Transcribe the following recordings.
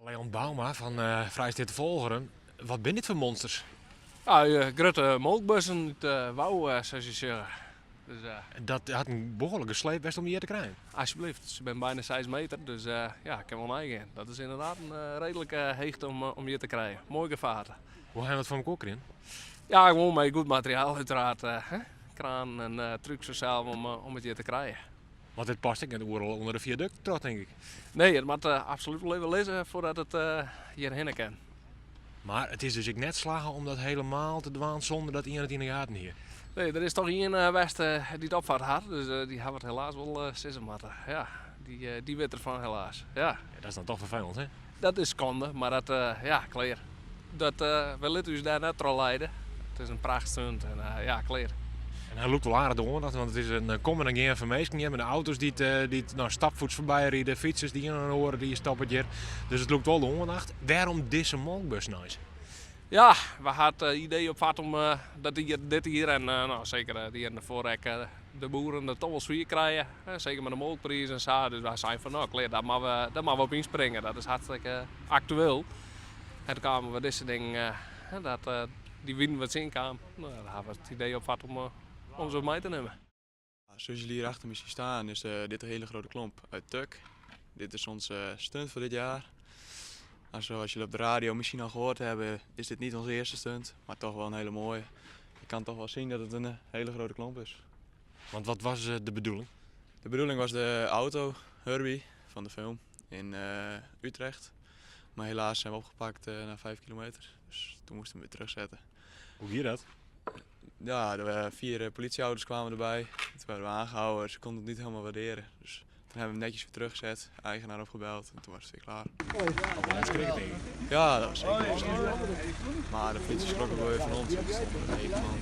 Leon Bouma fan Frijsteat Folgeren, wat binne dit foar monsters? Ja, grutte molkbussen út Wouw, sa't je sjogge. Dus, Dat hat in behoarlike sleep west om hjir te krijen. Alsjeblieft, se binne byna 6 meter, dus ja, kin wol neigean. Dat is ynderdaad in reedlike hichte om hjir te krijen. Moai gefaarte. Hoe ha je dat foar elkoar krigen? Ja, gewoan mei goed materiaal uiteraard. Hè? Kranen en trucks fansels om it hjir te krijen. Want dit past ek net oeral ûnder de fiadukt troch, tink ik. Nee, it moat absolút wol even lizze foardat it hjirhinne kin. Mar it is dus ek net slagge om dat helemaal te dwaan sûnder dat ien it yn de gaten hie. Nee, der is toch ien west dy't opfat hat, dus dy hawwe it helaas wol sizze moatten. Ja, dy wit derfan helaas. Ja. Ja, dat is dan toch ferfelend, hè? Dat is skande, mar dat, ja, klear. Dat, wy litte ús dêr net troch leide. It is in prachtstunt en ja, klear. En hy lûkt wol aardich de oandacht, want it is in kommen en gean fan minsken hjir, mei de auto's dy't dy't no stapfoets foarby ride, fytsers dy ien en oare dy stoppet hjir. Dus it lûkt wol de oandacht. Wêrom dizze molkbus eins? Ja, we ha it idee opfat om dat dit jier en no, seker de jierren derfoar ek de boeren it toch wol swier krije. Seker mei de molkpriis en sa. Dus wy seinen fan no klear, dêr moatte we, dêr moatte we op ynspringe. Dat is hartstikke aktueel. En toen kamen we dizze dingen, dat dy winen wat tsjinkaam. No, dan ha we it idee opfat om se mei te nimmen. Zoals jullie hier achter me zien staan is dit een hele grote klomp uit Tuk. Dit is onze stunt voor dit jaar. Nou, zoals jullie op de radio misschien al gehoord hebben, is dit niet onze eerste stunt, maar toch wel een hele mooie. Je kan toch wel zien dat het een hele grote klomp is. Want wat was de bedoeling? De bedoeling was de auto, Herbie, van de film in Utrecht. Maar helaas zijn we opgepakt na 5 kilometer. Dus toen moesten we hem weer terugzetten. Hoe ging dat? Ja, de vier politieauto's kwamen erbij. Toen werden we aangehouden. Ze konden het niet helemaal waarderen. Dus toen hebben we hem netjes weer teruggezet. Eigenaar opgebeld en toen was het weer klaar. Dat was schrikken, denk ik. Ja, dat was zeker schrikken. Maar de politie schrok ook wel weer van ons. Er stonden er 9 man.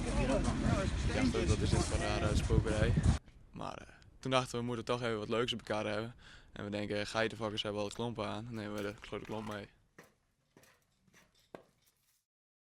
Ik dacht ook, wat is dit voor rare spokerij. Maar toen dachten we, we moeten toch even wat leuks op elkaar hebben. En we denken, geitenfokkers hebben altijd klompen aan. Dan nemen we de grote klomp mee.